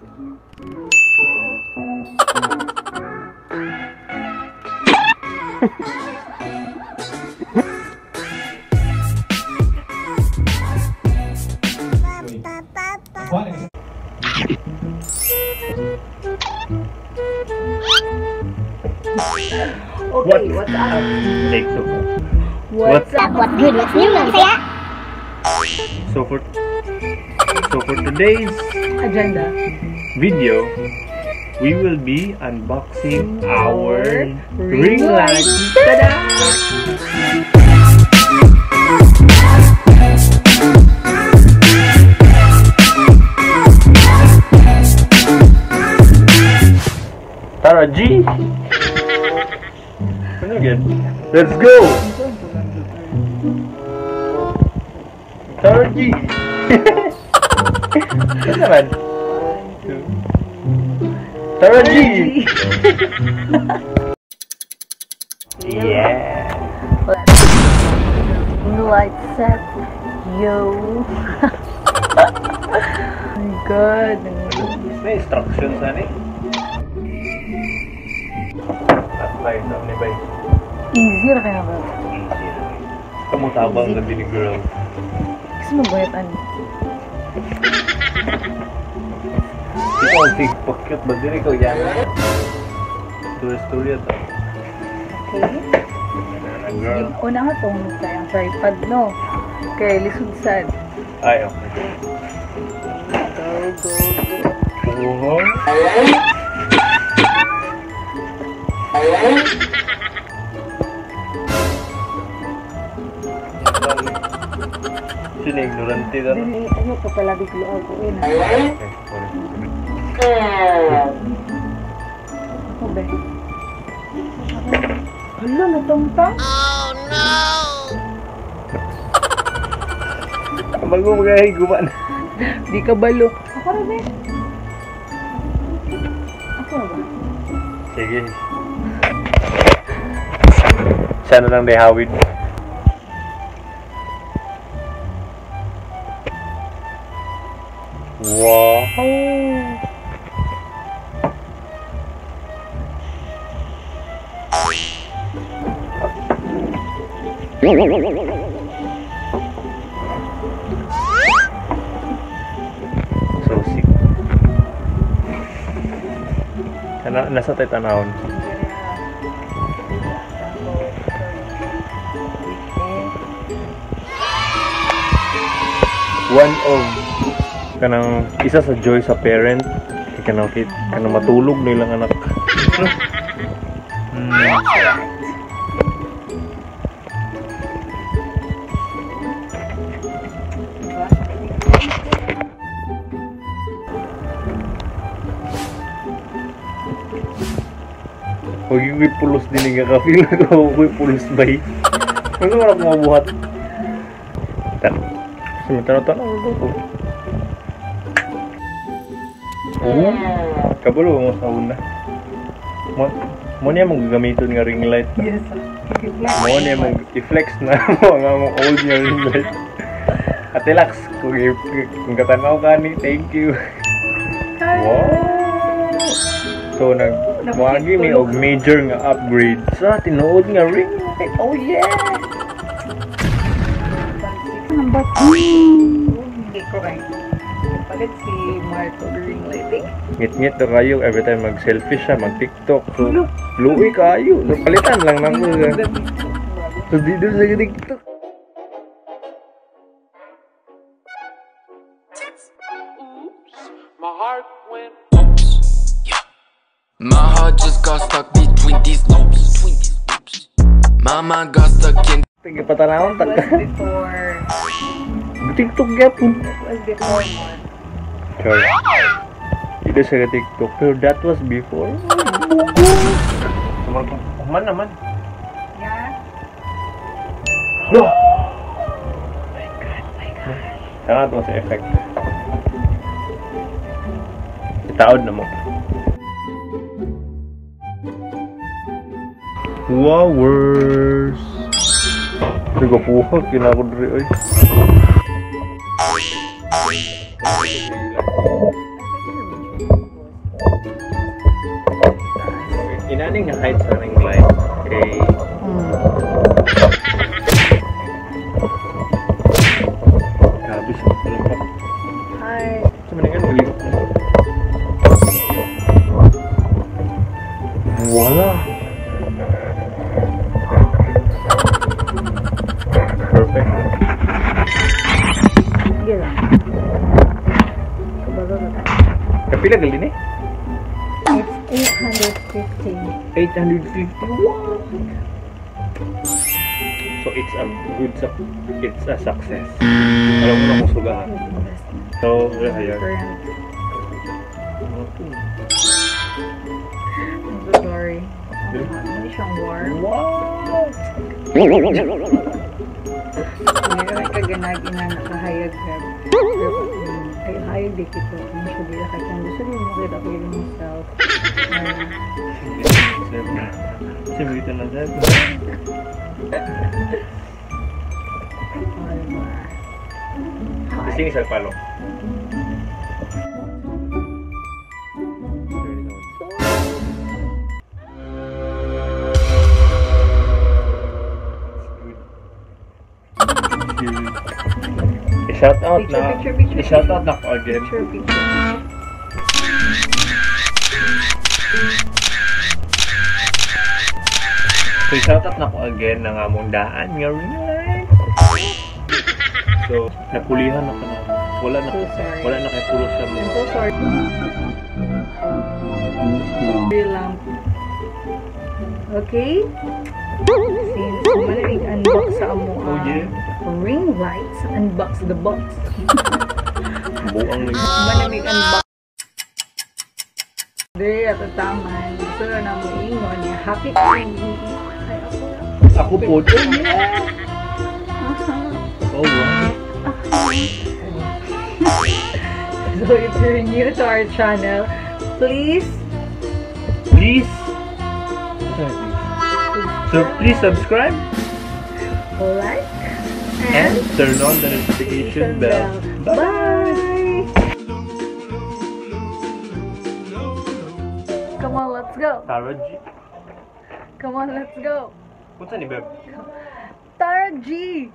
Okay, what's up? Take two. What's up? What's good? What's new? Saya? So for today's agenda video, we will be unboxing our ring light. Ta-da! Tara G! Ano again? Let's go! Tara G! Ano naman? Tara G! Yeah! Ring light set. Yo! Oh my God! May instructions, ano eh? At may ni bay. Easy ra kaya ba? Easy ra. Kamutabang na bini girl. Kasi magbayatan. Ikaw sig pakyut ba diri ko yan? Story to. Okay. Girl. Una nga tong ang tripod no. Kay lisod sad. Ay, okay. Go go go. Oh. Sino ignorante na? Dili, ano pa pala biglo ako eh. Ako ba? Hala, natangtang? Oh no! Bago magahiguman. Di ka balo. Ako rin eh. Ako ba? Sige. Sana lang dehawid. Wow! So sick. Nasa tayo tanawon. One of kanang isa sa joy sa parent kanang kanang matulog nilang anak. Huwag yung pulos din nga ka-feel ko ako'y pulos bay. Ano mo na mabuhat? Tanaw-tanaw ko. Oh, kabalo mo sa una. Mo niya mong gagamiton nga ring light. Yes. Mo niya mong i-flex na mo nga mong old nga ring light. Ate Lax, kung katanaw ka ni, thank you. Wow. So nag moagi mi og major nga upgrade sa tinuod nga ring light. Oh yeah. Number 2. Hindi correct. Palit si Marco ring lighting. Ngit-ngit na kayo every time mag-selfie siya, mag-TikTok. So, luwi kayo. So, palitan lang nang ko. So, dito sa TikTok. Oops, my heart went oops. Yeah. My heart just got stuck between these loops. My mind got stuck in. Tingin patanawon It was before. TikTok gyapon. It was before more. Sure. Dito sa TikTok. Pero that was before. Human naman. Yeah. Oh my God, my God. Tama ito sa effect. Itaod na mo. Wowers! Nagapuha, kinakod rin oy. Inani nga height sa ring light kay grabe sa palakpak. Hi. Sa maningan malihok na. Voila! Perfect. Sige lang. Kabago ka tayo. Kapila gali ni? It's 850. 850. Wow! So it's a good it's a success. Alam mo na kung sugahan. So, ayan. I'm so sorry. Hindi siyang warm. Wow! Hindi kami kaganagi na nakahayag ka. Ay, hayag di kito. Hindi siya dila ka. Kung gusto niyo makita ko yung self. Siyempre ito na siyempre. Kasi isang palo. I-shout out na. I-shout out na ko again. Picture, picture. So, i-shout out na ko again ng among daan nga ring light. So, napulihan na ko na. Wala na So sorry. Wala na kay pulo sa I'm mga. so sorry. Lamp. Okay? Since malamig unbox sa amo Oh, yeah. Ring lights, unbox the box. Buang ni. Malamig unbox. Diri ato taman. Gusto na mo ingon niya. Happy ko. Ay, ako lang. Ako po. Oh, yeah. Oh, wow. So if you're new to our channel, please Please. So please subscribe like and turn on the notification bell. Bye. Bye. Come on, let's go. Tara G. Come on, let's go. What's ni Beb? Tara G.